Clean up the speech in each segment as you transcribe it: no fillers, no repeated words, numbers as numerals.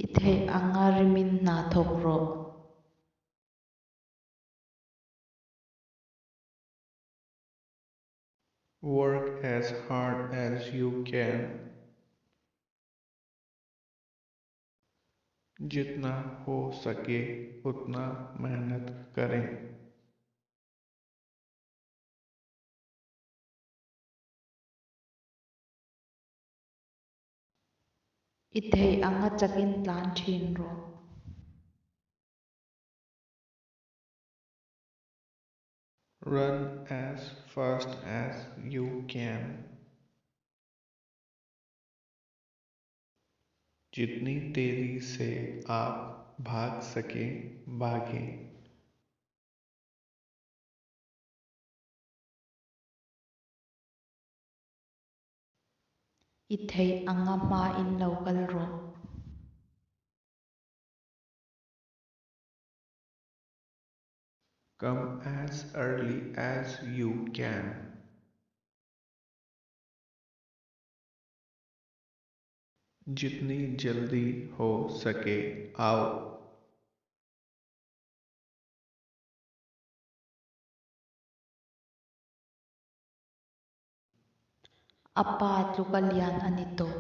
I theih anga rimin hna thawk rawh. Work as hard as you can. जितना हो सके उतना मेहनत करें। I theih anga chakin tlan ṭhin rawh. Run as fast as you can. जितनी तेज़ी से आप भाग सकें भागें। I theih anga hmain lo kal rawh. Come as early as you can. जितनी जल्दी हो सके आओ। A pa tluka lian a ni tawh.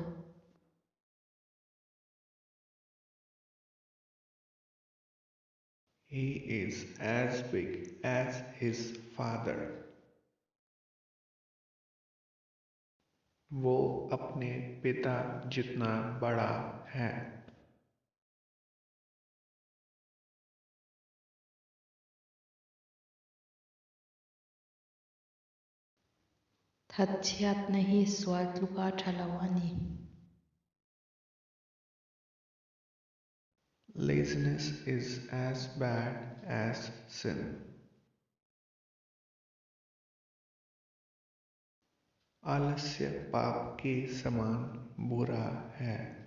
He is as big as his father. वो अपने पिता जितना बड़ा है। Thatchhiatna hi sual tluka ṭha lo a ni. Laziness is as bad as sin. आलस्य पाप के समान बुरा है।